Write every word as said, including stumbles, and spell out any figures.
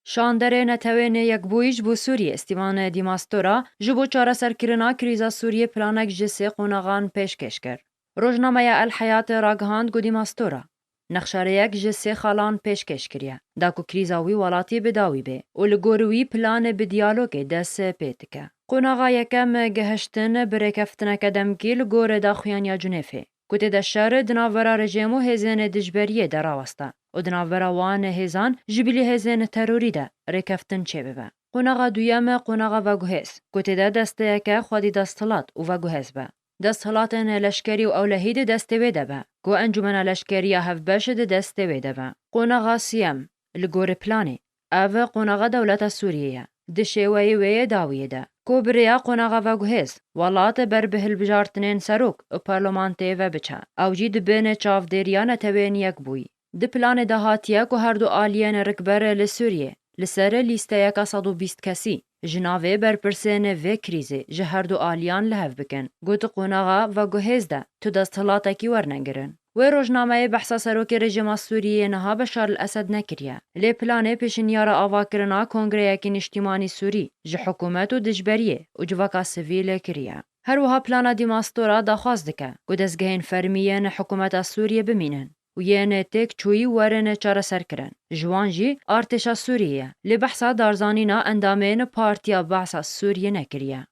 Şanderê Netewên Yekbûyî ji bo Sûriyê Stîvan Dîmastora ji bo çareserkirina krîza Sûriyê planek ji sê qonaxan pêşkêş kir. Rojnameya El Heyat ragihand ku Dîmastora nexşareyek ji sê xalan pêşkêş kiriye, da ku krîza wî welatî bi dawî bê û li gor wî plan bi diyalogê dest pê dike. Qonaxa yekem gihiştin bi rêkeftineke demkî li gor daxuyaniya Cunêfê, ku tê de şer di navbera rejîm û hêzên dijberiyê de raweste û di navbera wan hêzan ji bilî hêzên terorî de rêkeftin çêbibe. Qonaxa duyem qonaxa veguhêz, ku tê de desteyeke xwedî desthilat û veguhêz be. Desthilatên leşkerî û ewlehî di destê wê de be, ku Encûmena Leşkerî ya Hevbeş di destê wê de be. Qonaxa siyem, li gorî planê, ev qonaxa dewleta Sûriyê ye. Di şêweyê wê yê dawiyê de, ku bi rêya qonaxa veguhêz, welat ber bi hilbijartinên serok û parleman tê ve biçe. Ew jî di bin çavdêriya Netewên Yekbûyî. Di planê de hatiye ku her du aliyên rikber li Sûriyê li ser lîsteyeke sed û bîst kesî ji navê berpirsên vê krîzê ji her du aliyan li hev bikin. Got, qonaxa veguhêz de tu desthilatekî wernegirin. Wê rojnameyê behsa serokê rejîma Sûriyê niha Beşar el Esed nekiriye. Lê planê pêşinyara avakirina kongreyekî niştîmanî Sûrî ji hikûmet û dijberiyê û civaka sivîl kiriye. Her wiha plana Dîmastora daxwaz dike ku dezgehên fermî yên hikûmeta Sûriyê bimînin û yên têkçûyî werin çareserkirin. Ji wan jî artêşa Sûriyê ye. Lê behsa darzanîna endamên Partiya Behsa Sûriyê nekiriye.